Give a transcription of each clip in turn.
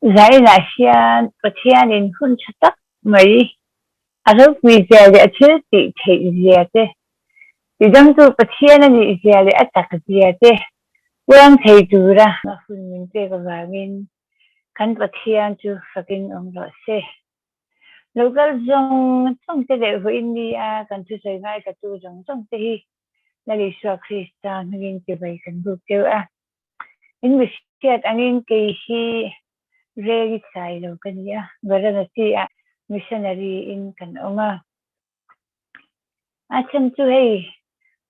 Zainah hian Pathianin hun tha tak mai a ropui zia leh a thil tih theih zia te, tidamtu Pathian a nih zia leh a tak zia te puang thei tura hun min pek avangin kan Pathian chu fakin awm rawh se. Local zawng zawng te leh vawiin nia kan thusawi ngaithla-tu zawng zawng te hi Lal Isua Krista hmingin chibai kan buk deuh a. In mi hriat angin kei hi rel i sai lo ka ni a, Varanasi ah missionary in kan awm a. A chhan chu hei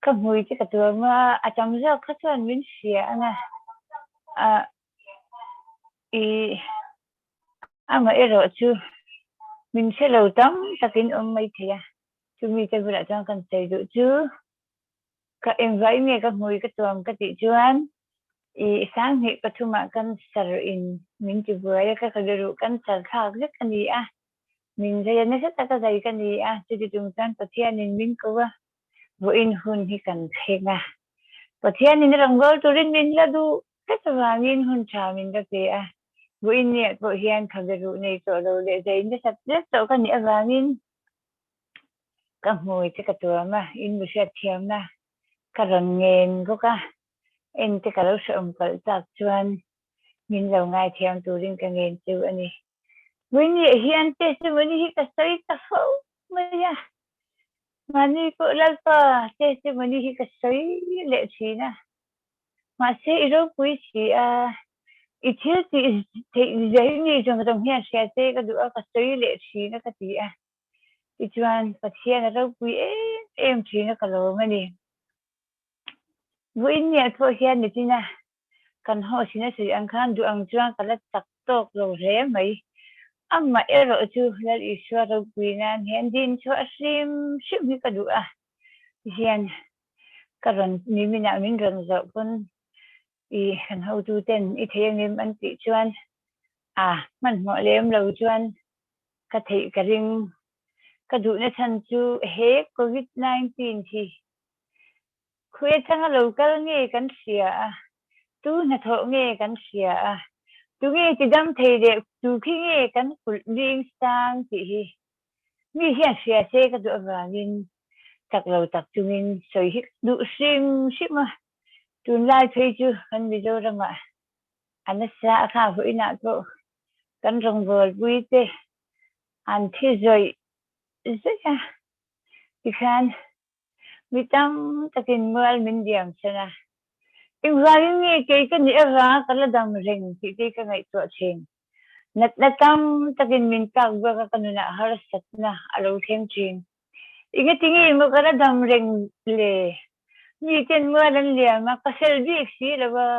ka hmui te ka tuam a, a tam zawk kha chuan min hria ang a, ah i amah erawh chu min hre lo tam takin awm mai thei a, chumi te bulah chuan kan sawi duh chu. Ka engvai nge ka hmui ka tuam ka tih chuan i sanghnih pathumah cancer in min ti buai a, ka khaberuh cancer thlak vek a ni a, min zai a, nasa taka zai ka ni a, chuti chung chuan Pathianin min ko a, vawiin hun hi kan thleng a, Pathianin a rawngbâwl turin min la duh tlat avangin hun ṭha min la pe a, vawiin niah pawh hian khaberuh nei tawh lo leh zai nasat zet tawh ka nih avangin Ka hmui che ka tuam a, in mi hriatthiamna ka rawn ngen bawk a, en te ka lo hrehawm palh chak chuan min lo ngaithiam turin ka ngen cheu a ni. Vawinia hian testimony hi ka sawi ta fo mai a, mahni pawh Lalpa testimony hi ka sawi leh thin a, mahse i ropui si a, i thil tih theih zia hi mi zawng zawng hian hria se ka duh a, ka sawi leh thin a ka ti a. Tichuan, Pathian a ropui em em thin a ka lawm a ni. Vawiin niah pawh hian nichina kan hawhsin a sawi ang khan duh ang chuan ka la chak tawk lo hle mai. Amah erawh chu Lal Isua ropui nan hian din chhuah hrim hrim hi ka duh a. Tihian ka rawn niminah min rawn zawh pawn i kan hotu ten i thei angem an tih chuan a hmanhmawh lem lo chuan ka theih ka ring. Ka duhna chhan chu he Covid 19 hi khawi atanga lo kal nge kan hria a, tu hnathawh nge kan hria a, tu nge ti dam thei leh tu khi nge kan kulh ding sang tih hi mi hian hria se ka duh avangin chak lo tak chungin sawi hi ka duh hrim hrim a. Tunlai phei chu kan Mizoramah a nasa a kha vawiinah pawh kan rawngbawlpui te an thi zawih zawih a, tikhian mi tam takin mual min diam chhan a, engvangin nge kei ka nih avanga ka la dam reng tih te ka ngaihtuah thin. Natna tam takin min tlak buak a ka nunah harsatna a lo thleng thin. Engatinge maw ka la dam reng le? Miten mual an liam a, ka fel bik si lo a,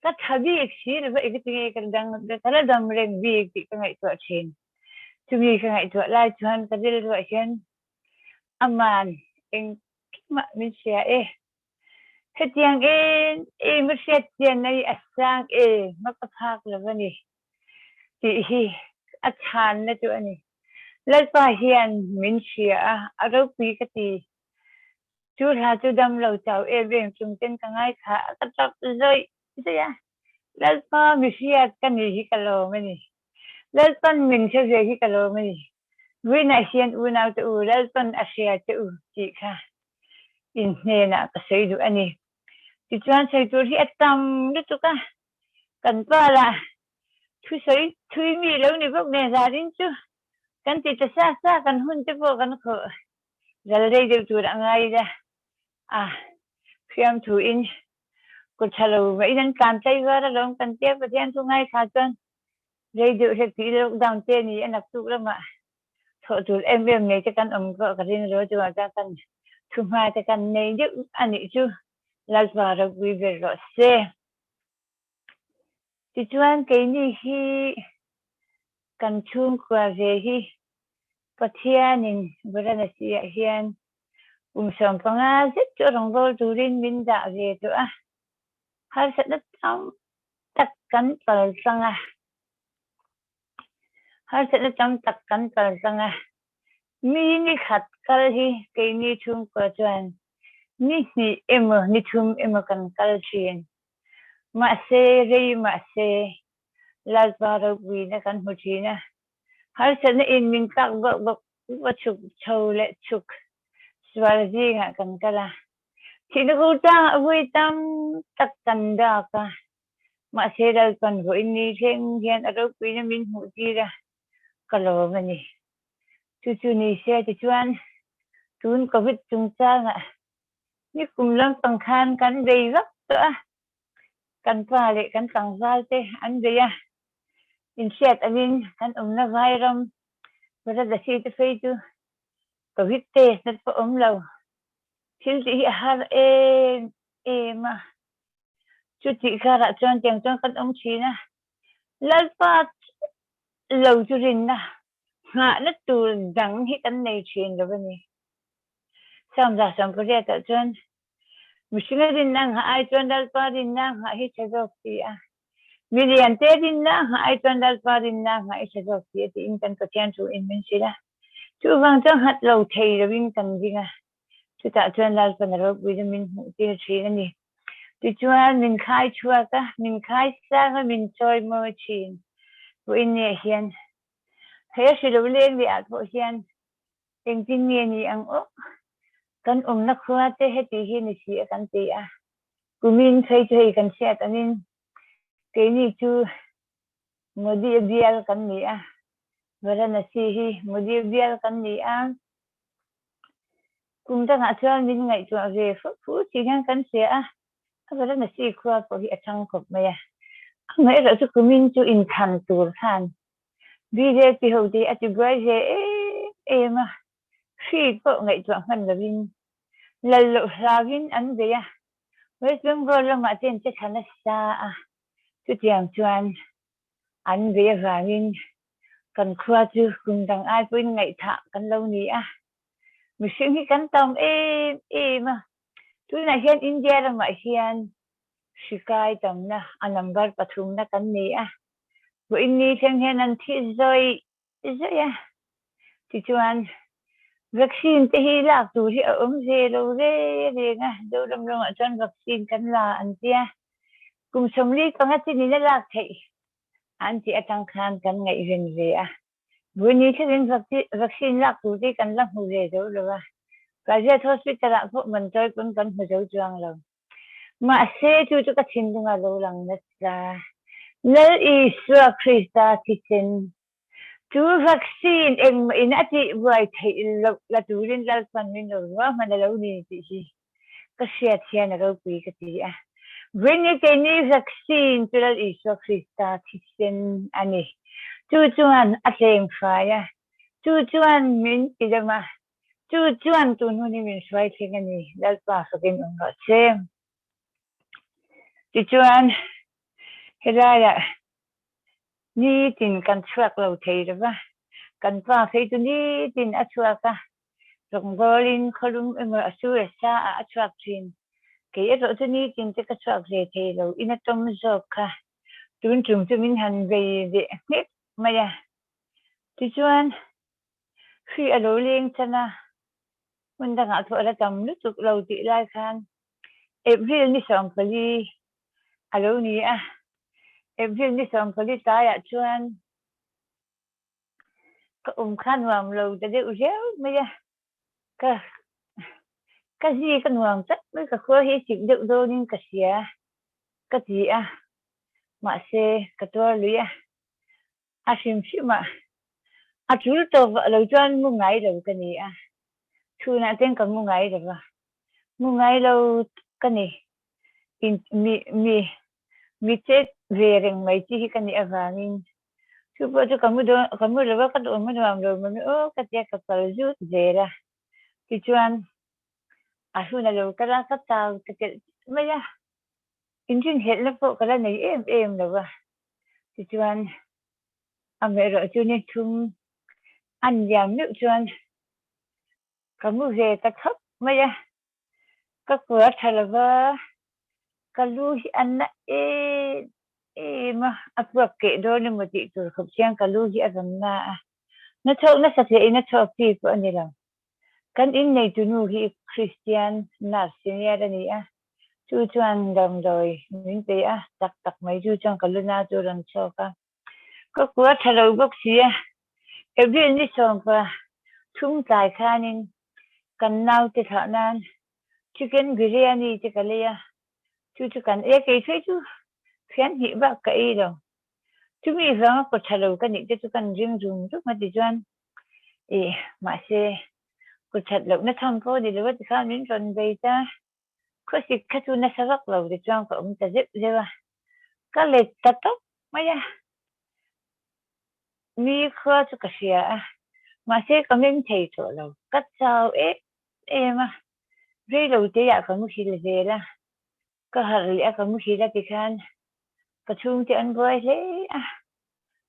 ka tha bik si lo a, engatinge ka dang ka la dam reng bik tih ka ngaihtuah thin. Chumi ka ngaihtuah lai chuan ka rilruah hian aman engkimah min hria e. Hetiang em em a hriat chian a hi a sang em a ka phak lo a ni tih hi a chhanna chu a ni. Lalpa hian min hria a, a ropui ka ti. Chu hla chu dam lo chau em em chung ten ka ngaithla a, ka tap zawih zawih a. Lalpa mi hriat ka ni hi ka lawm a ni. Lalpan min hre ve hi ka lawm a ni. Vawiinah hian unaute u, Lalpan a hria che u tih kha in hnenah ka sawi duh a ni. Tichuan sawi tur hi a tam lutuk a, kan pa lah Thusawi thui mi lo ni bawk nen zarin chu kan ti ta sa sa, kan hun te pawh kan khawh zal rei deuh tur a ngai ila a, fiam thu in kut tha lo mah in an tlan tlai var alawm kan tia Pathian thu ngaithla chuan rei deuh hlek tih lockdown te ni a naktuk lamah thawh tur em em nei te kan awm pawh ka ring lo chuvang chuan kan thuhma te kan nei deuh a nih chu Lalpa ropui ber rawh se. Tichuan keini hi kan chhungkua ve hi Pathianin Varanasi-ah hian kum 15 zet chu a rawngbâwl turin min dah ve tawh a, harsatna tam tak kan paltlang a, harsatna tam tak kan paltlang a, mi ni khat kal hi keini chhungkua chuan ni hnih emaw ni thum emaw kan kal thin. Mahse, rei mahse, Lalpa ropuina kan hmu thin a, harsatna in min tlak bawk bawk va chhuk chho leh chhuk sual zingah kan kal a, thihna kul tlangah vui tam tak kan dak a, mahse Lalpan vawiin ni thleng hian a ropuina min hmuh tir a, ka lawm a ni. Chu chu ni se tichuan tun Covid chungchangah ni kum lampang khan kan bei vak tawh a, kan pa leh kan tlangval te an bei a, inhriat angin kan awmna vairam Varadasi te phei chu Covid test na pawh awm lo, thil tih hi a har em em a, chutih karah chuan tiang chuan kan awm thin a, Lalpa lo chu rinna nghahna tur dang hi kan nei thin lo a ni. Sawmza sawmpariatah chuan Mihringa rinna nghah ai chuan Lalpa rinna nghah hi tha zawk si a. Mi liante rinna nghah ai chuan Lalpa rinna nghah hi tha zawk si a tiin kan Pathian thu in min hrilh a. Chuvang chuan nghat lo thei loin kan ding a. Chutah chuan Lalpan a ropuina min hmuh tir thin a ni. Tichuan min khai chhuak a, min khai sang a, min chawi mawi thin. Vawiin hian he a hri lo leng leh ah pawh hian Engtin nge ni ang aw? Kan awmna khua te heti hi ni si a kan ti a, kumin phei chu hei kan hriat angin keini chu Modi bial kan ni a, Varanasi hi Modi bial kan ni a, kum dangah chuan min ngaihtuah ve fu fu tih hian kan hria a, a Varanasi khua pawh hi a chang khawp mai a, amaherawhchu chu kumin chu inthlan tur khan BJP ho te a ti buai ve em em a, hri pawh ngaihtuah hman lovin lal loh hlauin an bei a, West Bengal lamah te an che thla nasa a, chutiang chuan an bei avangin kan khua chu kum dang ai pawhin ngaihthah kan lo ni a, mihring hi kan tam em em a, tunah hian India ramah hian hri kai tamna a number pathumna kan ni a. Vawiin ni thleng hian an thi zawih zawih a, tichuan vaccine te hi lak tur hi a awm ve lo ve reng a, Zoram lamah chuan vaccine kan la an tia, kum 45 chin in a lak theih an tih atang khan kan ngaihven ve a, vawiin ni thlengin vaccine lak tur te hi kan la hmu ve zo lo a, private hospital ah pawh man chawi pawn kan hmu zo chuang lo. Mahse, chu chu ka thinlung a lo lang nasa. Lal Isua Krista thisen chu vaccine engmah in a tihbuai theih loh la turin Lalpan min lo ruahman a lo ni tih hi ka hriat hian a ropui ka ti a. Vawiin keini vaccine chu Lal Isua Krista thisen a ni. Chu chuan a tlengfai a, chu chuan min tidam a, Chu chuan tun hun hi min hruai thleng a ni, Lalpa fakin awm rawh se. Tichuan, helaiah nitin kan chhuak lo thei lo va, kan pa phei chu nitin a chhuak a, rawngbawlin khawlum emaw a sur a sa ah a chhuak thin. Kei erawh chu nitin te ka chhuak ve thei lo, in a tawm zawk kha tun tum chu min han vei leh nghek mai a. Tichuan, Hri a lo leng chan a, hmun dangah thawh a la tam lutuk lo tih lai khan April ni 14 a lo ni a. April ni 14 tlaiah chuan ka awm kha nuam lo ta deuh riau mai a, ka ka zi ka nuam tlat mai, ka khua hi sik deuh dawnin ka hria ka ti a, mahse ka tuar lui a. A hrim hrim a, a tul tawp lo chuan mu ngai lo ka ni a, chhunah ten ka mu ngai lo va, mu ngai lo ka ni, in mi mi mi chet ve reng mai chi hi ka nih avangin chu pawh chu ka mu dawn ka mu lo va, ka duh mu nuam lo mami aw ka tia ka kal zut zel a, tichuan a hun a lo kal a, ka chau ta telh mai a, inrinhelhna pawh ka la nei em em lo va. Tichuan, amaherawh chu ni thum an liam meuh chuan ka mu ve ta khawp mai a, ka kua tha lo va, ka lu hi a na em em a, a puak keh dawn emaw tih tur khawp chiang ka lu hi a rawn na a, na chhoh nasa hle in a chhuak chi pawh a ni lo. Kan inneitu nu hi Kristian nurse senior a ni a, Chu chuan damdawi min pe a, tak tak mai chu chuan ka luna chu a rawn chhuak a. Ka kua tha lo bawk si a, April ni sawmpa thum tlai khanin kan naute thlah nan chicken biryani te ka lei a, chu chu kan ei a, kei phei chu fian hnih bak ka ei lo. Chumi vanga kaw tha lo ka nih te chu kan ring rum rum a tichuan ih mahse kaw that lohna tham pawh ni lo a tikhan min rawn bei ta. Khawsik kha chu nasa vak lo tichuan ka awm ta zeuh zeuh a, ka let ta tawp mai a. Mi khua chu ka hria a, mahse ka meng thei tawh lo, ka chau em em a, reilo teiah ka muhil zel a, ka harh leh a ka muhil a tikhan ka chhungte an buai hle a,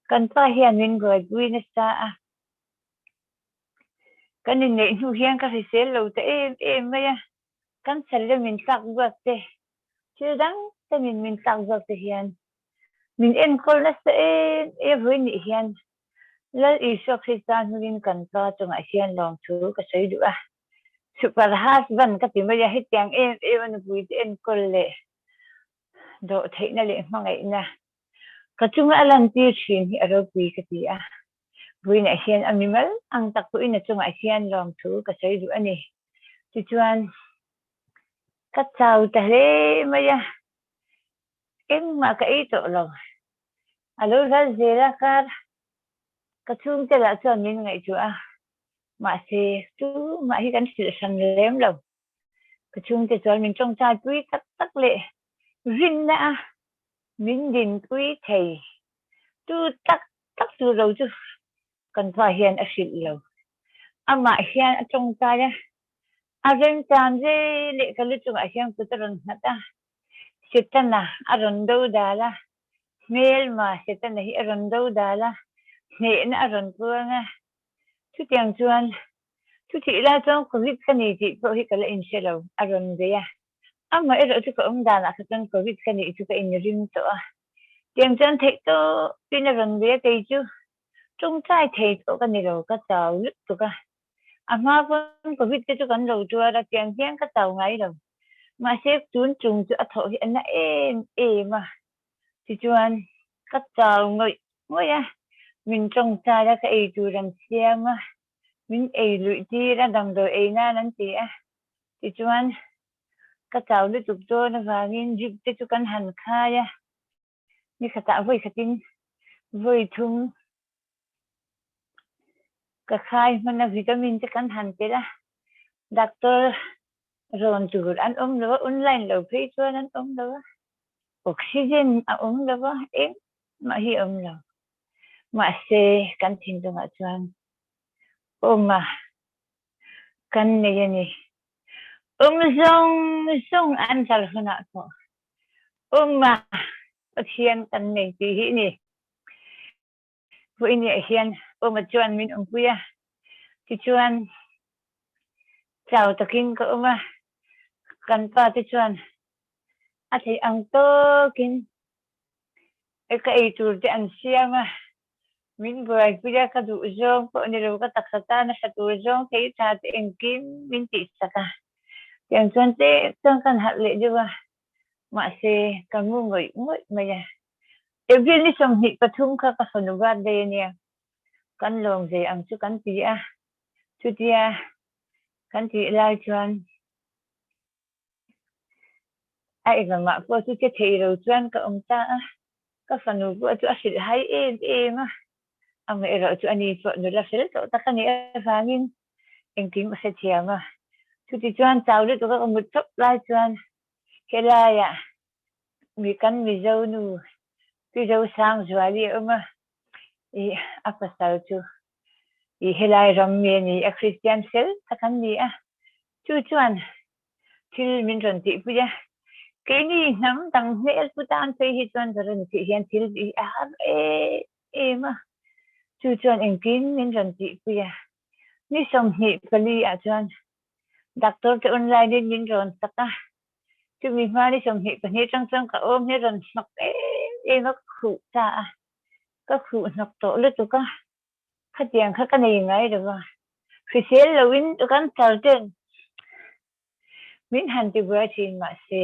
kan pa hian min buaipui nasa a, kan inneih hnu hian ka hrisel lo ta em em mai a, kan chal min tlak buak te, thil dang dangin min tlak buak te hian min enkawl nasa em em vawi nih hian Lal Isua Krista hmingin kan pa chungah hian lawmthu ka sawi duh a. Super husband ka ti mai a, hetiang em em a nupui te enkawl leh dawhtheihna leh hmangaihna ka chunga a lantir thin hi a ropui ka ti a. Vawiinah hian a mimal ang tak pawhin a chungah hian lawmthu ka sawi duh a ni. Tichuan ka chau ta hle mai a, engmah ka ei tawh lo. A lo ral zel a kar ka chhungte lah chuan min ngaihtuah a, mahse tumah hi kan hrilh hran lem lo. Ka chhungte chuan min tawngtai pui tak tak leh rinna a min dinpui thei tu tak tak tur lo chu kan pa hian a hrilh lo. Amah hian a tawngtai a, a remchan ve leh ka lu chungah hian kut a rawn nghat a, Setana a rawn do dal a, hmelma Setana hi a rawn do dal a, hnehna a rawn puang a. Chutiang chuan chutih lai chuan Covid ka nei tih pawh hi ka la inhre lo, a rawn bei a. Amah erawh chu ka awm danah kha chuan Covid ka nih chu ka inring tawh a. Tiang chuan theih tawpin a rawn bei a, kei chu tawngtai thei tawh ka ni lo, ka chau lutuk a. A hma pawn Covid te chu kan lo tuar a, tiang hian ka chau ngai lo. Mahse tun chung chu a thawh hi a na em em a, tichuan ka chau ngawih ngawih a, min tawngtai a, ka ei tur an siam a, min ei luih tir a, damdawi ei nan an ti a. Tichuan, ka chau lutuk dawn avangin drip te chu kan han khai a, ni khatah vawi khatin vawi thum ka khai hman a, vitamin te kan han telh a, doctor rawn tur an awm lo a, online lo phei chuan an awm lo a, oxygen a awm lo a, engmah hi a awm lo. Mahse, kan thinlungah chuan awm a. Kan nei a ni. Um zawng zawng an kal hunah pawh um a Pathian kan nei tih hi ni. Vawiin hian um a chuan min awmpui a, tichuan chau takin ka awm a, kan pa te chuan a theih ang tawkin ka ei tur te an siam a, Min buaipui a, ka duh zawng pawh ni lo, ka taksa tan a hla tur zawng thei tha te engkim min tihsak a. Tiang chuan tlem chuan kan harh leh deuh a, mahse ka ngu ngawih ngawih mai a. April ni 23 kha ka fanu birthday a nia, kan lawm ve ang chu kan ti a, chutia kan tih lai chuan A englamah pawh chu che thei lo chuan ka awm ta a, ka fanu pawh chu a hrilh hai em em a, amaherawh chu ani pawh nula fel tawh tak a nih avangin engkim a hrethiam a. Chutichuan chau lutuk a ka mut tawp lai chuan helaiah mi kan Mizo nu Pi Zosangzuali a awm a, ih a pasal chu ih helai ram mi a ni a, Kristian fel tak an ni a, Chu chuan thil min rawn tihpui a, keini hnam dang hmel pu tan phei hi chuan ka rawn tih hian thil tih hi a har em em a, chu chuan engtin min rawn tihpui a, ni 24 ah chuan doctor te online in min rawn sak a, chumi hma ni 22 atang chuan ka awm hi a rawn hnawk em em a, ka khuh ta a, ka khuh hnawk tawh lutuk a. Khatiang kha ka nei ngai lo va, hrisel loin cancer ten min han ti buai thin mahse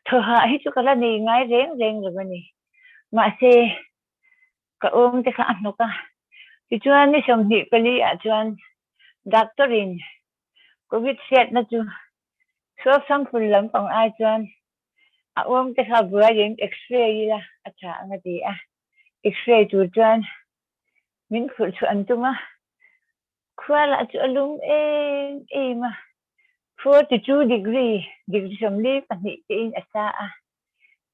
thawhah hi chu ka la nei ngai reng reng lo a ni. Mahse. Ka awm te kha a hnawk a. Tichuan ni 24 ah chuan doctor in Covid hriatna chu sualsangful lampang ai chuan a awm te kha buaiin x-ray ila a tha ang a ti a. X-ray tur chuan min phurh chhuah an tum a. Khua lah chu a lum em em a, 42 degree, degree 42 tein a sa a.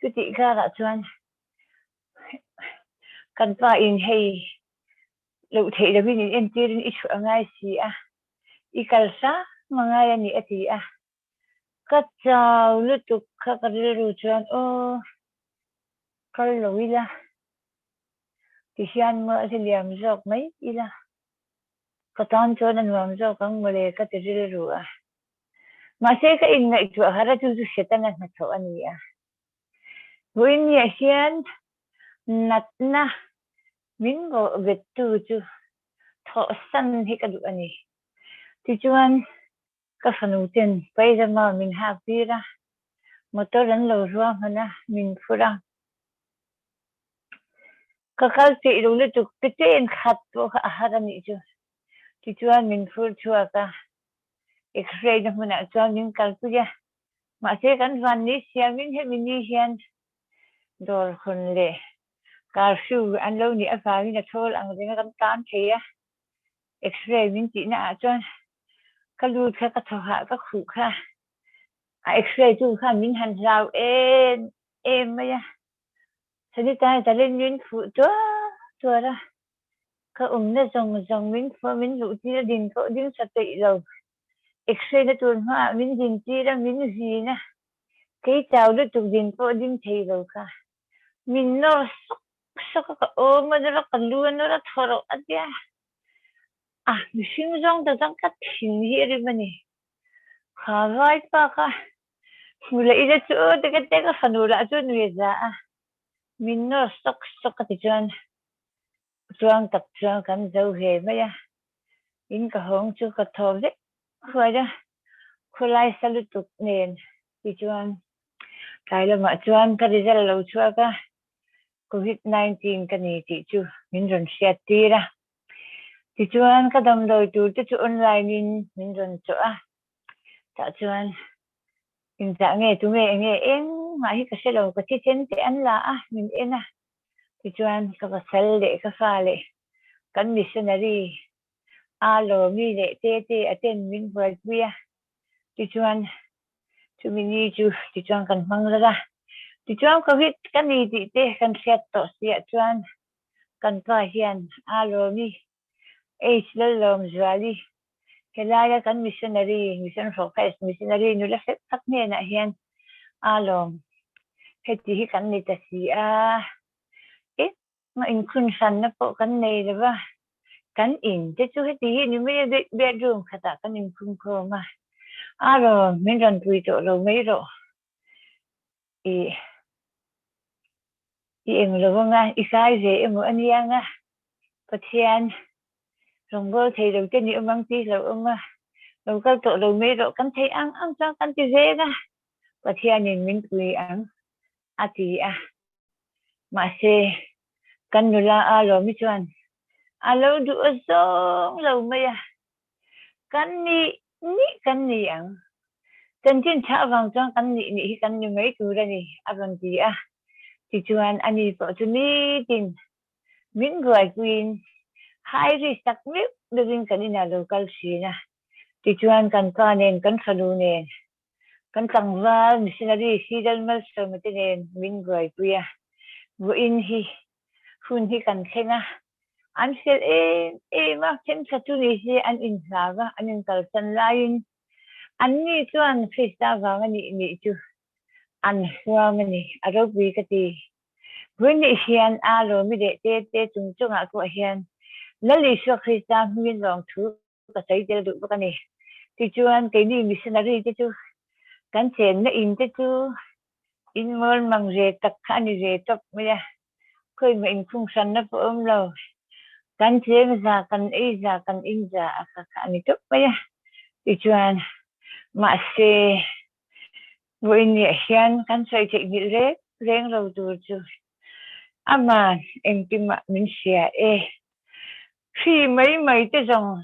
Chutih karah chuan kan pa in hei loh theih lovin in entirin i chhuah a ngai si a, i kal hram a ngai a ni a ti a. Ka chau lutuk kha ka rilru chuan aw kal lo ila tihian maw a ti liam zawk mai ila ka tan chuan a nuam zawk ang mawle ka ti rilru a. Mahse ka inngaihtuah har a chu chu Setana hnathawh a ni a. Vawiinniah hian natna min bawh bettu chu thawhsan hi ka duh a ni. Tichuan ka fanu ten paizama min hak tir a, motor an lo ruahman a, min phur a. Ka kal peih lo lutuk ke chen khat pawh kha a har a nih chu. Tichuan min phur chhuak a, X-ray na hmunah chuan min kalpui a. Mahse kan van ni siamin hemi ni hian dawr hawn leh curfew an lo nih avangin a thawl ang reng a kan tan thei a. X-ray min tihna ah chuan ka lut kha ka thaw hah ka khuh kha a X-ray tu khan min han hlau em em mai a. Sanitizer in min phuh tuar tuar a. Ka awmna zawng zawng min phuah min luh tir a din pawh ding tha peih lo. X-ray na tur hmaah min din tir a min zin a. Kei chau lutuk din pawh ding thei lo kha. Min nawr sawk sawk a ka awm a nawr a ka lu a nawr a thaw rawh a tia. A mihring zawng ta chuan ka thin hi a rim a ni. Kha vai pa kha hmu leh ila chu ti ka tia ka fanu lah chu nui a za a. Min nawr sawk sawk a ti chuan Chuang tak chuan kan zo ve mai a, in ka hawng chu ka thaw vek huai a, khawlai sa lutuk nen tichuan tlai lamah chuan ka result lo chhuak a, Covid 19 ka ni tih chu min rawn hriat tir a, tichuan ka damdawi tur te chu online in min rawn chawh a, tah chuan engzah nge tunge enge engmah hi ka hre lo ka thisen te an la a min en a. Tichuan, ka pasal leh ka fa leh kan missionary a Lawmi leh Tete a ten min buaipui a. Tichuan, chumi ni chu tichuan kan hmang ral a. Tichuan, Covid ka ni tih te kan hriat tawh siah chuan kan pa hian a Lawmi H Lallawmzuali helaia kan missionary, Mission for Christ missionary nula fel tak hnenah hian a lawm. Heti hi kan ni ta si a, engmah inkhun hranna pawh kan nei lo va, kan in te chu heti hi ni mai a, bedroom khatah kan inkhung khawm a, a lawm min rawn pui tawh lo mai rawh. I i eng lo anga i kai ve emaw a nia nga Pathian rawngbâwl thei lo te ni awm ang tih lo awm a, lo kal tawh lo mai rawh kan thei ang ang chuan kan ti zel a, Pathianin min pui ang a ti a. Mahse, kan nula a lawmi chuan a lo duh a zawng lo mai a, Kan nih nih kan ni ang. Chanchin tha avang chuan kan nih nih hi kan ni mai tur a ni, a rawn ti a. Tichuan ani pawh chu nitin min buaipuiin high risk tak meuh meuhin kan inah lo kal thin a. Tichuan kan pa nen kan fanu nen kan tlangval missionary Sidal Malsawma te nen min buaipui a. Vawiin hi hun hi kan thleng a, an fel em em a, thenkhat chu ni se an inhlau a, an inkalsan laiin anni chuan Krista vang a nih nih chu an huam a ni, a ropui ka ti. Vawiin hian a lawmi leh te te chung chungah pawh hian Lal Isua Krista hmingin lawngthu ka sawi tel duh bawk a ni. Tichuan keini missionary te chu kan chenna in te chu in mawl mang ve tak kha a ni ve tawp mai a, khawimah inkhung hranna pawh awm lo, kan cheng za, kan ei za, kan in za a kha kha a ni tawp mai a. Tichuan mahse vawiin niah hian kan sawi theihnghilh reng reng lo tur chu. Aman engkimah min hria e. Hri mai mai te zawng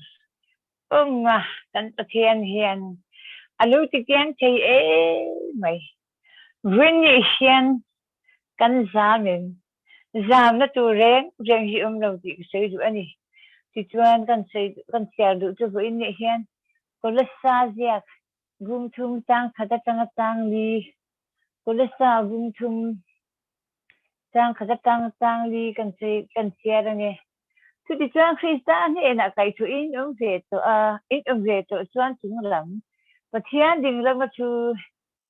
awm a kan Pathian hian a lo ti kiang thei em mai. Vawiin hian kan zam em? Zamna tur reng reng hi awm lo tih ka sawi duh a ni. Tichuan kan sawi kan chhiar duh chu vawiin hian Kolasa ziak Bung thum chang khat atanga chang li, Kolasa bung thum chang khat atang chang li kan sawi kan chhiar ange. Chutichuan Krista hnenah kaihthawh in awm ve tawh a, in awm ve tawh chuan chung lam Pathian ding lama thu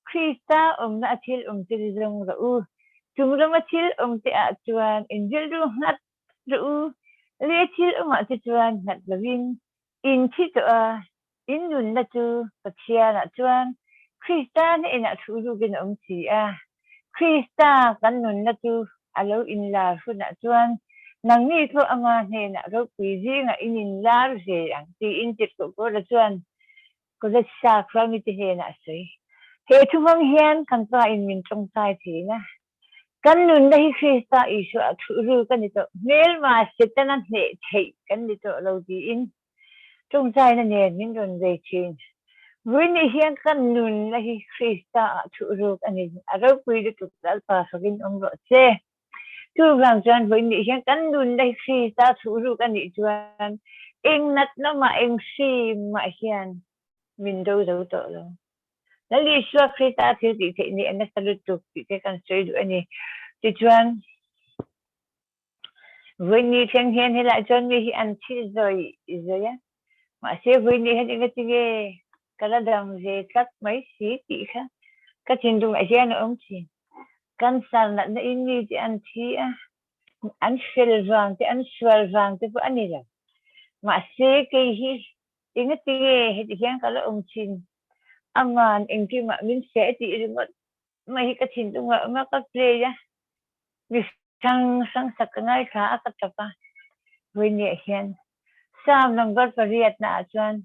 Krista awmna a thil awm te zawng rawh u. Chung lama thil awm te ah chuan in rilru nghat rawh u. Le thil awmah te chuan nghat lovin in thi tawh a, In nunna chu Pathianah chuan Krista hnenah thuhrukin a awm si a. Krista kan nunna chu a lo inlar hunah chuan nangni pawh ama hnenah ropui zingah in inlar ve ang tiin Tirhkoh Paula chuan Kolosai khuamite hnenah a sawi. He thu hmang hian kan Pa in min tawngtai thin a. Kan nunna hi Krista Isua thuhru ka ni tawh, hmelma Setana hneh theih kan ni tawh lo tiin Tawngtaina nen min rawn vei thin. Vawiin hian kan nunna hi Krista ah thuhruk a ni. A ropui lutuk Lalpa fakin awm rawh che. Chuvang chuan vawiin hian kan nunna hi Krista thuhruk a nih chuan eng natna mah eng hri mah hian min do zo tawh lo. Lal Isua Krista thil tih theih ni a nasa lutuk tih te kan sawi duh a ni. Tichuan, Vawiin thleng hian helai chuan mi hi an thi zawi zawi a, mahse vawiin hian engatinge ka la dam ve tlat mai si tih kha ka thinlungah hian a awm thin. Cancer natna in mi te an thi a, an fel vang te an sual vang te pawh a ni lo. Mahse kei hi engatinge heti hian ka la awm thin, aman engkimah min hria tih ringawt mai hi ka thinlungah a awm a, ka play a. Mi hrang hrang sak ka ngaithla a ka tap a, vawiin hian Psalm number pariat na ah chuan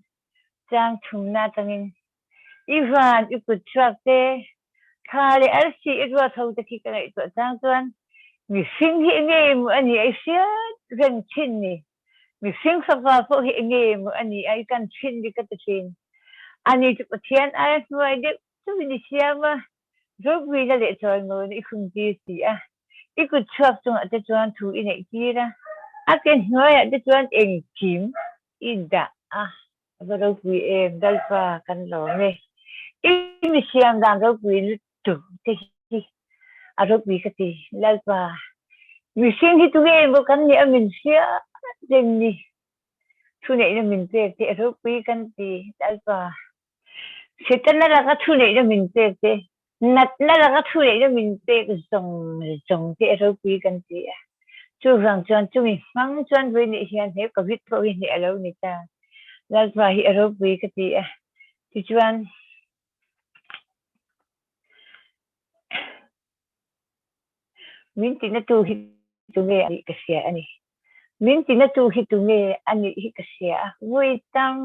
chang thumna atangin i van i kut chhuak te, thla leh arsi i ruat ho te khi ka ngaihtuah chang chuan mihring hi enge maw a nih a i hriat reng thin ni, mihring fapa pawh hi enge maw a nih a i kan thin ni ka ti thin. Ani chu Pathian aia hnuai deuh chauhin i siam a, Ropui-na leh chawimawiin i khumtir si a, i kut chhuak chungah te chuan thu i neih tir a, a ke hnuaiah te chuan engkim i dah a. A va ropui em, Lalpa kan lawm e. I mi siam dan ropui lutuk te hi a ropui ka ti, Lalpa. Mihring hi tunge maw kan nih a min hria reng ni. Thuneihna min pek te a ropui kan ti, Lalpa. Setana laka thu neihna min pek te, natna laka thu neihna min pek zawng zawng te a ropui kan ti a. Chuvang chuan chumi hmang chuan vawi nih hian he Covid pawh hi hneh a lo ni ta. Lalpa hi a ropui ka ti a. Tichuan, Min tinatu hi tunge a nih ka hria a ni. Min tinatu hi tunge a nih hi ka hria a. Vawi tam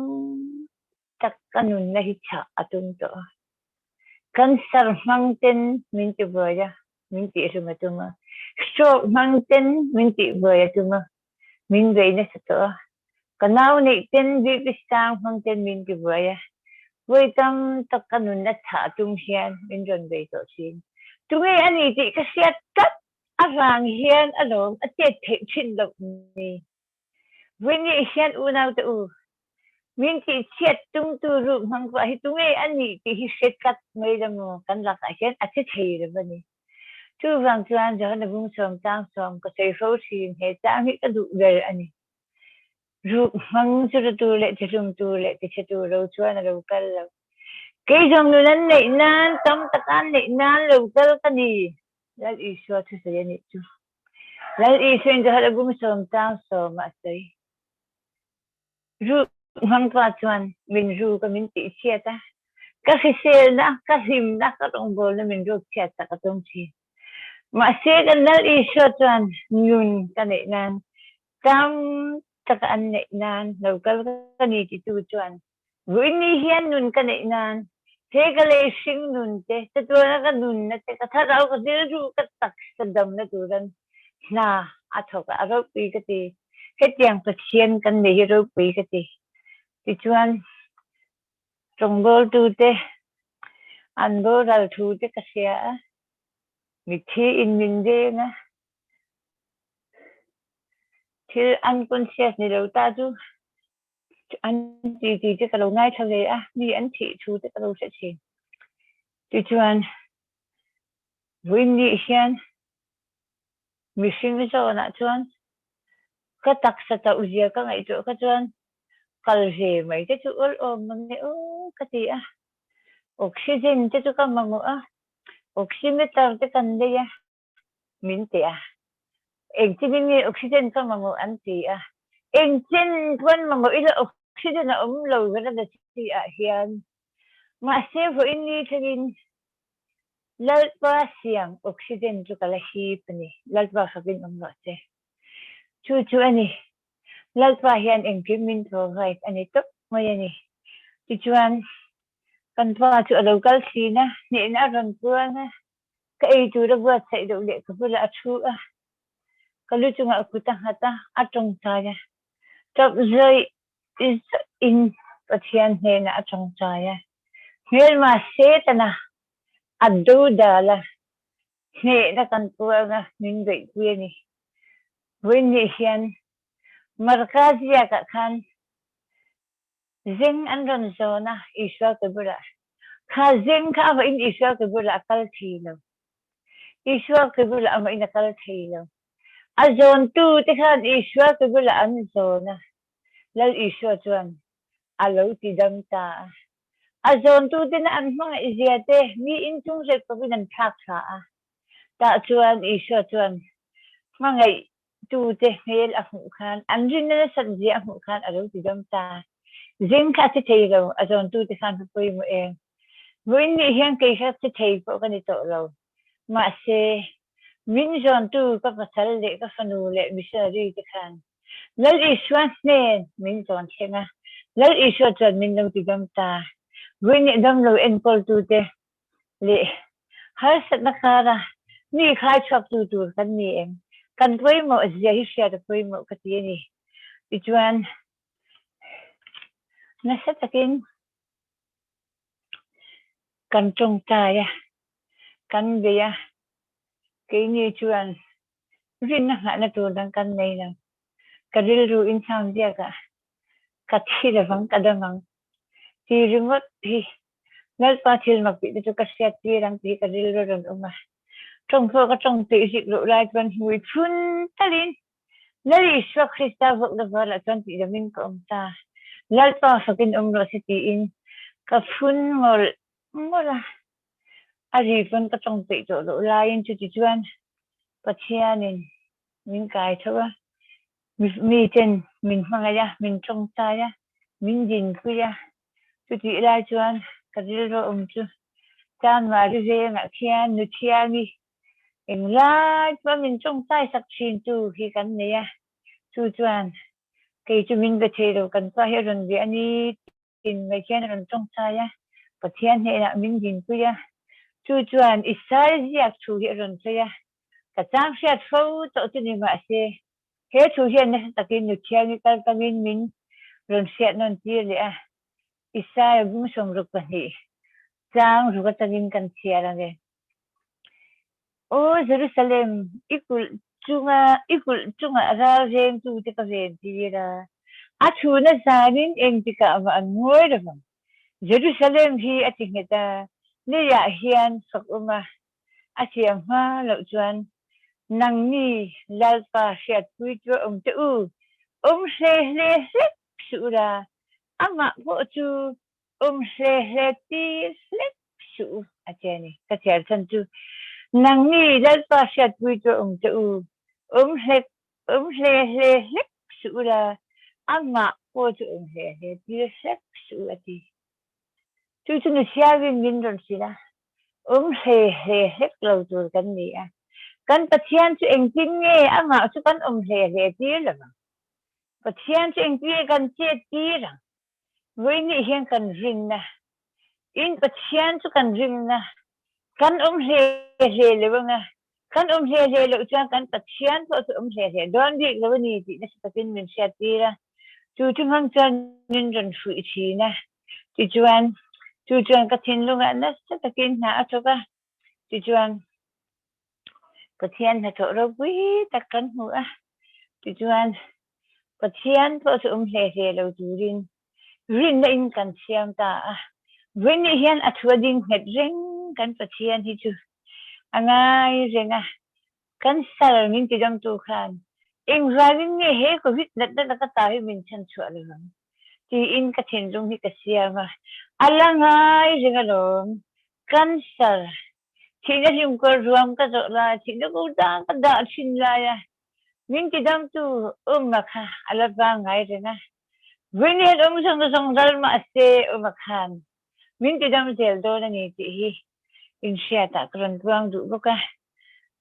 tak ka nunna hi chah a tum tawh a. Cancer hmang ten min ti buai a, min tihhlum a tum a. Stroke hmang ten min tih buai a tum a, min bei nasa tawh a. Ka nau neih ten BP sang hmang ten min ti buai a. Vawi tam tak ka nunna chah a tum hian min rawn bei tawh thin. Tunge a ni tih ka hriat tlat avang hian alawm a chet theih thin loh ni. Vawiin hian unaute u, min tihchhiat tumtu ruk hmang pawh hi tunge a nih tih hi hre tlat mai la maw kan lakah hian a che thei lo a ni. Chuvang chuan Johana Bungsawm Tlangsawm ka sawi fo thin, he tlang hi ka duh ber a ni. Ruk hmang chu ratu leh tihlumtu leh tichhetu ro chuan a lo kal lo. Kei zawng nun an neih nan, tam taka an neih nan lo kal ka ni, Lal Isua thusawi a nih chu. Lal Isuain Johana Bungsawm Tlangsawm a sawi. Ruk hmangpa chuan min ruk a min tihchhiat a, ka hriselna, ka hlimna, ka rawngbawlna min ruk chhiat sak a tum thin. Mahse kan Lal Isua chuan nun ka neih nan, tam taka an neih nan lo kal ka ni titu chuan Vawiin hian nun ka neih nan he ka lei hring nun te, chatuana ka nunna te, ka thlarau, ka rilru, ka taksa damna turan. Hna a thawk a, a ropui ka ti. Hetiang Pathian kan nei hi ropui ka ti. Tichuan, rawngbawltute an boral thu te ka hria a, mitthi in min veng a, thil unconscious ni lo ta chu an ti ti te ka lo ngaithla ve a, mi an thih thu te ka lo hre thin. Tichuan, vawiin nih hian Mihring zawnah chuan ka taksa chauh zia ka ngaihtuah kha chuan kal ve mai te chu awl awm mang e aw ka ti a. Oxygen te chu ka mamawh a, oximeter te kan nei a, min ti a. Engtin nge oxygen ka mamawh an ti a, engtin pawn mamawh ila oxygen a awm lo ber a ti ah hian mahse vawiin ni thlengin Lalpa siam oxygen chu ka la hip a ni. Lalpa fakin awm rawh se. Chu chu a ni. Lalpa hian engkim min provide a ni tawp mai a ni. Tichuan, kan pa chu a lo kal thin a, hnehna a rawn puan a, ka ei tur a buatsaih loh leh ka bulah a thu a, ka lu chungah kut a nghat a, a tawngtai a. Tawp zawih in Pathian hnenah a tawngtai a. Hmelma Setana a dodal a, hnehna kan puang a, min beihpui a ni. Vawiin hian Marka ziakah khan zing an rawn zawn a, Isua ke bulah. Kha zing kha amah in Isua ke bulah a kal thei lo. Isua ke bulah amah in a kal thei lo. A zawntu te khan Isua ke bulah an zawn a, Lal Isua chuan a lo ti dam ta a. A zawntuten an hmangaih zia te mi inchung hrep pawhin an thlak thla a. Tah chuan Isua chuan hmangaihtute hmel a hmuh khan, an rinna nasat zia a hmuh khan a lo ti dam ta. Zing kha a thi thei lo, a zawntute khan va pawimawh em. Vawiin nih hian kei kha thi thei pawh ka ni tawh lo. Mahse, min zawntu ka pasal leh ka fanu leh missionary te khan Lal Isua hnen min zawn thleng a, Lal Isua chuan min lo ti dam ta. Vawiin damlo enkawltute leh harsatna kara mi khai chhuaktu tur kan ni em? Kan pawimawh zia hi hriat a pawimawh ka ti a ni. Tichuan, nasa takin kan tawngtai a, kan bei a, keini chuan Rinna nghahna tur dang kan nei lo. Ka rilru inchhang ziakah ka thi lovang, ka dam ang ti ringawt hi Lalpa thil mak tih te chu ka hriat tir ang tih hi ka rilru a rawn awm a. Tawng pawh ka tawng peih zik loh lai chuan hmui phun talin Lal Isua Krista vawkna valah chuan tihdamin ka awm ta. Lalpa fakin awm rawh se tiin ka phun mawlh mawlh a. A ri pawn ka tawng peih tawh loh laiin chuti chuan Pathianin min kai tho a, miten min hmangaih a, min tawngtai a, min dinpui a. Chutih lai chuan ka rilru awm chu Chanmari vengah khian Nuthiangi englai pawh min tawngtai sak thin tu hi kan nei a, chu chuan kei chu min be thei lo kan pa hi a rawn ve a ni Tin mai khian a rawn tawngtai a, Pathian hnenah min dinpui a, chu chuan Isai ziak thu hi a rawn sawi a, Ka chang hriat fo tawh chu ni mahse, he thu hian nasa takin Nuthiangi kal tangin min rawn hriat nawn tir leh a, Isaia bung 62 chang ruk atangin kan chhiar ang e. Aw Jerusalem, i kulh chunga i kulh chungah ralrengtute ka ven tir a, a chhuna zanin engtikah mah an ngawi lo vang. Jerusalem hi a ti nghet a, leiah hian fak awm a, a siam hma loh chuan nangni Lalpa hriatpui chu a awm teh u, awm hle hle hlek suh ula, amah pawh chu awm hle hle tir hlek suh u a ti a ni. Ka chhiar chhan chu nangni Lalpa hriatpui chu awm teh u, awm hlek awm hle hle hlek suh u la, amah pawh chu awm hle hle tir hlek suh u a ti. Chu chu Nuthiarin min rawn hrilh a, awm hle hle hlek lo tur kan ni a. Kan Pathian chu engtin nge amah chu kan awm hle hle tir lo vang? Pathian chu engtin nge kan chet tir ang? Vawiin hian kan rinna, in Pathian chu kan rinna, kan awm hle hle lo anga. Kan awm hle hle loh chuan kan Pathian pawh chu awm hle hle dawn bik lo a ni tih nasa takin min hriattir a. Chu thu hmang chuan min rawn fuih thin a. Tichuan, chu chuan ka thinlungah nasa takin hna a thawk a. Tichuan, Pathian hnathawh ropui tak kan hmu a. Tichuan, Pathian pawh chu awm hle hle lo turin rinna in kan siam ta a. Vawiin hian a thu a ding nghet reng kan Pathian hi chu a ngai reng a. Cancer min tidamtu khan engvangin nge he Covid natna laka ta hi min chhanchhuah lo ang tiin ka thinlung hi ka siam a. A la ngai reng alawm. Cancer thihna hlimkawr ruam ka zawh lai, thihna kutah ka dah thin lai a. Min tidamtu Uma kha a la vang ngai reng a. Vawiin hian um zawng zawng ral mah se Uma khan min tidam zel dawn a ni tih hi inhriatah ka rawn puang duh bawk a.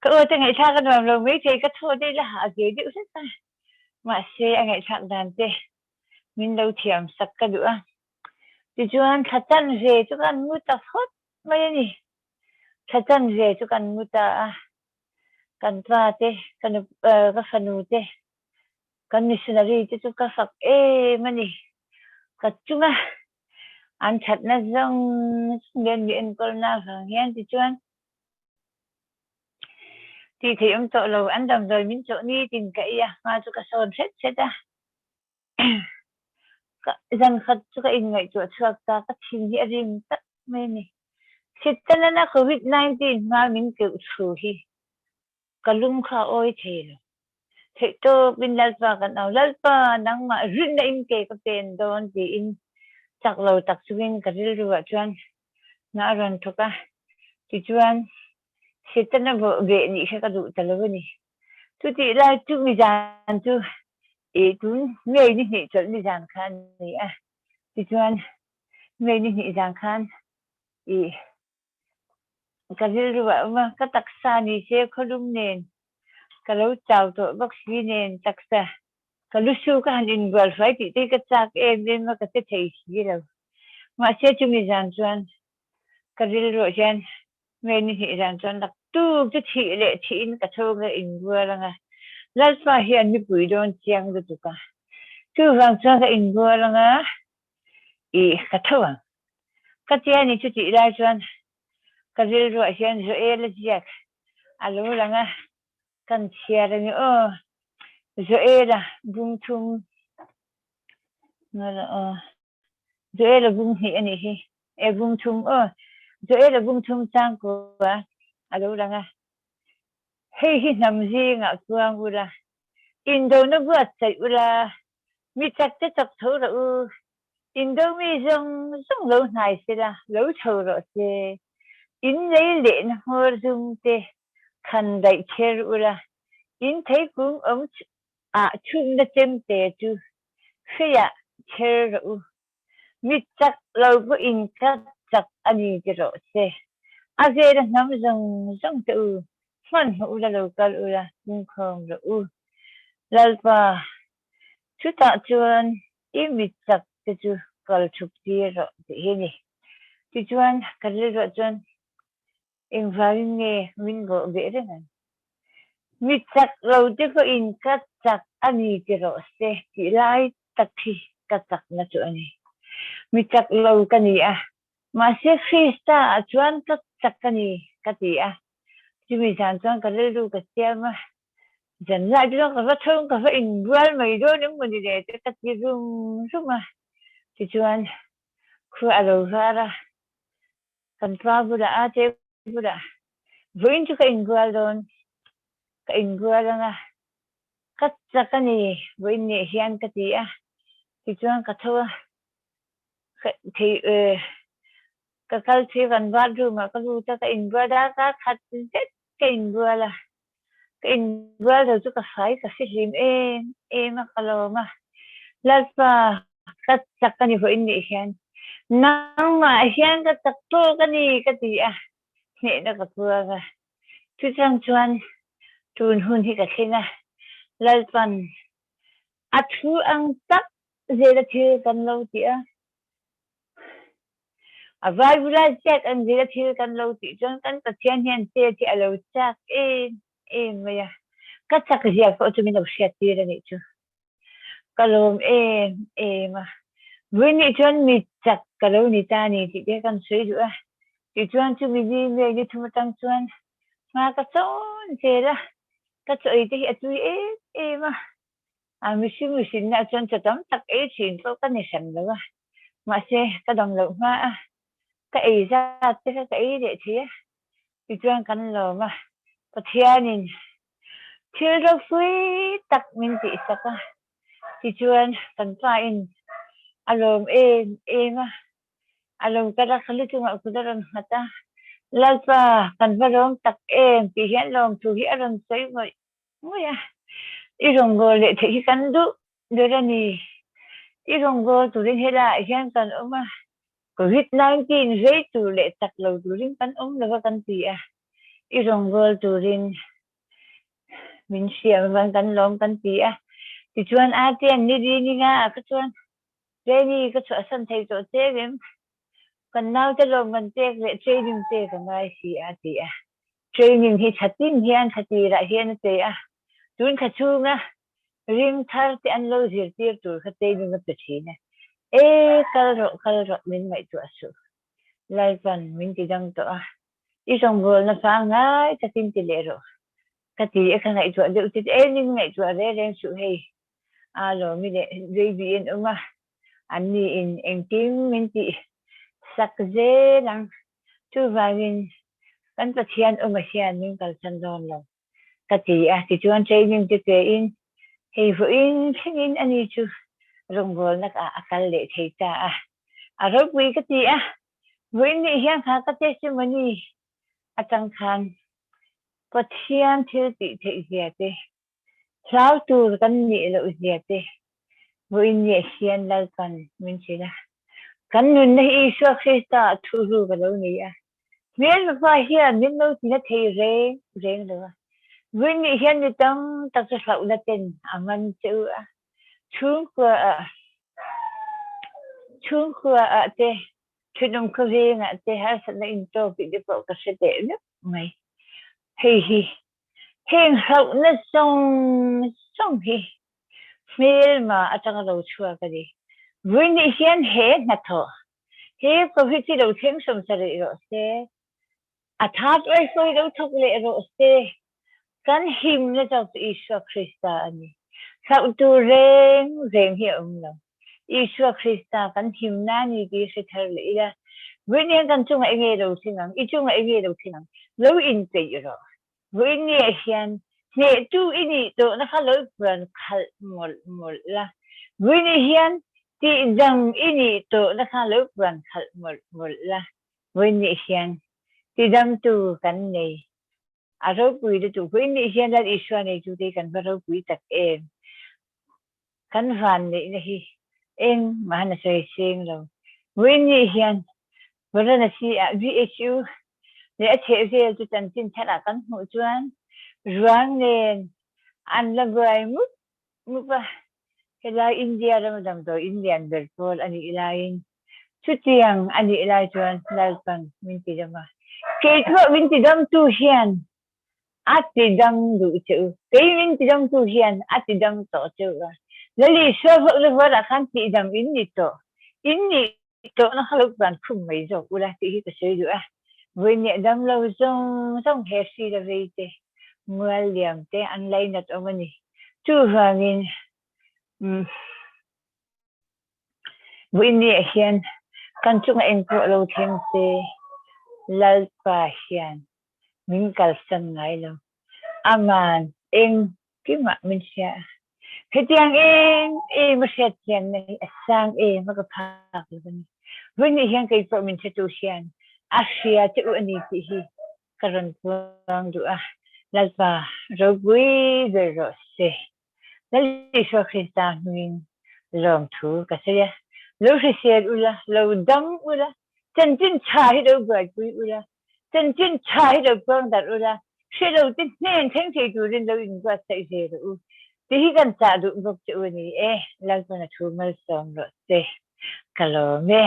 Ka aw te ngaihthlak a nuam lo maithei ka thaw te la hah ve deuh hlek a. Mahse a ngaihthlak dan te min lo thiam sak ka duh a. Tichuan thla chan ve chu kan mu ta phawt mai a ni. Thla chan ve chu kan mu ta a. Kan pa te, ka nu ka fanu te, kan missionary te chu ka fak em a ni. Ka chunga an thatna zawng zawng hian mi enkawlna avang hian tichuan tih theih awm tawh lo, an damdawi min chawh nitin ka ei a, hma chu ka sawn hret hret a. Ka zan khat chu ka inngaihtuah chhuak ta, ka thin hi a rim tak mai a ni. Sittanana Covid 19 hma min keuh thu hi ka lung kha a awi thei lo. Theihtawpin Lalpa kan au, Lalpa nangmah rinna in ke ka pen dawn tiin chak lo tak chungin ka rilru ah chuan hna a rawn thawk a. Tichuan Setana bawh beh nih kha ka duh ta lo a ni. Chutih lai chu mizan chu i tun ngei ni hnih chawlh nizan kha a ni a. Tichuan ngei ni hnih zan khan i ka rilru ah a awm a, ka taksa ni se khawlum nen ka lo chau tawh bawk si nen taksa ka lusu ka han inbual fai tih te hi ka chak em em a, ka che thei si lo. Mahse chumi zan chuan ka rilru ah hian Ngei ni hnih zan chuan naktuk chu thih leh thihin ka tho nge inbual ang a, Lalpa hian mipui dawn chiang lutuk a, chuvang chuan ka inbual ang a, ih ka tho ang. Ka tia ni chu tih lai chuan ka rilruah hian Joel-a ziak a lo lang a, kan chhiar a ni aw, Joel-a bung thum aw. Joel a bung hnih a nih hi. E bung thum aw. Joel a bung thum changkua a lo lang a. Hei hi hnam zingah kuang ula, indona buatsaih ula, mi chak te chak tho rawh u, indo mi zawng zawng lo hnai sela, lo chho rawh se. In lei lehna hmawr zum te khan daih chher ula, in theikung awm ah chhumna chemte chu hriah chher rawh u. Mi chak lo pawhin ka chak a ni ti rawh se. A vela hnam zawng zawng te u, hmanhmawh ula lo kal ula, pungkhawm rawh u. Lalpa, chutah chuan i mi chak te chu kal chhuk tir rawh tih hi a ni. Tichuan, ka rilruah chuan Engvangin nge min bawh beh reng ang? Mi chak lo te pawhin ka chak a ni ti rawh se tih lai tak hi ka chakna chu a ni. Mi chak lo ka ni a, mahse Krista ah chuan ka chak a ni ka ti a. Chumi zan chuan ka rilru ka siam a, zan lai te chuan ka va tho ka va inbual mai dawn emaw ni le te ka ti rum rum a. Tichuan khua a lo var a, Kan pa bulah a te bulah vawiin chu ka inbual dawn, ka inbual ang a, ka chak a ni vawiin nih hian ka ti a, tichuan ka tho a, ka thei ka kal phei kan bathroom ah ka lut a, ka inbual darkar khat zet ka inbual a, ka inbual lo chu ka fai ka fihlim em em a, ka lawm a, Lalpa ka chak a ni vawiin nih hian nangmah hian ka chak tawk a ni ka ti a, hnehna ka puang a, chutiang chuan tun hun hi ka thleng a, Lalpan a thu ang tak zela thil kan lo ti a. A vai bula chet an zir a thil kan lo tih chuan kan Pathian hian chet hi a lo chak em em mai a, ka chak zia pawh chu min lo hriat tir a nih chu. Ka lawm em em a, vui nih chuan mi chak ka lo ni ta a ni tih te kan sawi duh a, tichuan chumi ni May ni thum atang chuan hma ka chawn zel a, ka chaw ei te hi a tui em em a, a mihring mihrinna chuan chaw tam tak ei thin pawh ka ni hran lo a, mahse ka dam loh hma a, ka ei zat te kha ka ei leh thei a, tichuan kan lawm a, Pathianin thil ropui tak min tihsak a, tichuan kan pa in a lawm em em a, a lo kal a, ka lu chungah kut a rawn nghat a, Lalpa kan va lawm tak em tih hian lawmthu hi a rawn sawi ngawih ngawih a, i rawngbâwl leh theih hi kan duh ber a ni. I rawngbâwl turin helaiah hian kan awm a, Covid 19 vei tur leh chak lo turin kan awm lo va kan ti a, i rawngbâwl turin min hriam avang kan lawm kan ti a. Tichuan Atian ni di ni nga ah kha chuan Jenny ka chhuahsan thei tawh che em? Kan naute lawm kan pek leh training che ka ngai si a ti a. Training hi tha tin hian tha tirah hian a pe a, tun thla chhunga ring thar te an lo zirtir tur kha training a pe thin a. E kal rawh kal rawh min ngaihtuah suh. Lalpan min ti dang tawh a, i rawngbawlna pangngai takin ti leh rawh ka ti a, ka ngaihtuah deuh che e min ngaihtuah reng reng suh hei. A lawmi leh baby an awm a, anni in engkim min tih sak zel ang. Chuvangin kan Pathian awma hian min kalsan dawn lo ka ti a, tichuan training te pe in hei vawiin thlengin ani chu rawngbawlnak ah a kal leh thei ta a, a ropui ka ti a, vawiin nih hian kha ka testimony atang khan Pathian thil tih theih zia te Hlau tur kan nih loh zia te vawiin nia hian Lalpan min hrilh a. Kan nunna hi Isua Krista ah thuhruk a lo ni a. Hmelmapa hian min lo tina thei reng reng lo a. Vawiin nih hian mi tam tak chu hlauhna ten a man che u a. Chhungkua ah chhungkua ah te thenawm khawveng ah te harsatna intawk tih te pawh ka hre teh meuh mai. Hei hi Heng hlauhna zawng zawng hi hmelma atanga lo chhuak a ni. Vawiin hian he hnathawh, he Covid hi lo thleng sawm sa rih rawh se, a that uai lo thawk leh rawh se, kan himna zawk chu Isua Krista a ni. Hlauh tur reng reng hi a awm lo. Isua Krista kan himna a ni tih hre thar leh ila, vawiin hian kan chungah enge lo thleng ang, i chungah enge lo thleng ang, lo inpeih rawh. Vawiin nge hian hnehtu i nih tawhna kha lo puan khalh mawlh mawlh la, vawiin hian tihdam i nih tawhna kha lo puan khalh mawlh mawlh la, vawiin hian tidamtu kan nei. A ropui lutuk. Vawiin nih hian Lal Isua neitu te hi kan va ropui tak em. Kan van neihna hi engmah han a sawi seng lo. Vawiin nih hian Varanasi ah BHU leh a chhehvel chu chanchin thar ah kan hmuh chuan ruang nen an la buai mup mup a. Helai India rama damdawi in lian ber pawl a nih laiin chutiang a nih lai chuan Lalpan min ti dam a. Kei pawh min ti damtu hian A ti dam duh che u. Kei min ti damtu hian a ti dam tawh che u a. Lal Isua vawkna vuarah khan tihdam in ni tawh. In nih tawhna kha lo puan khum mai zawk ula tih hi ka sawi duh a. Vawiin dam lo zawng zawng he hri la vei te, mual liam te an lainat awm a ni. Chuvangin umm. Vawiin hian kan chungah engpawh lo thleng se Lalpa hian min kalsan ngai lo. Aman engkimah min hria a. Hetiang em em a hriat thiamna hi a sang em a ka phak lo a ni. Vawiin hian kei pawh min hretu hian a hria che u a ni tih hi ka rawn puang duh a. Lalpa ropui ber rawh se. Lal Isua Krista hmingin lawmthu ka sawi a, lo hrisel ula, lo dam ula, chanchin tha hi lo buaipui ula, chanchin tha hi lo puang darh ula, hre lo te hnen thleng thei turin lo inbuatsaih ve rawh u tih hi kan chah duh bawk che u a ni e, Lalpan a thu malsawm rawh se, ka lawm e.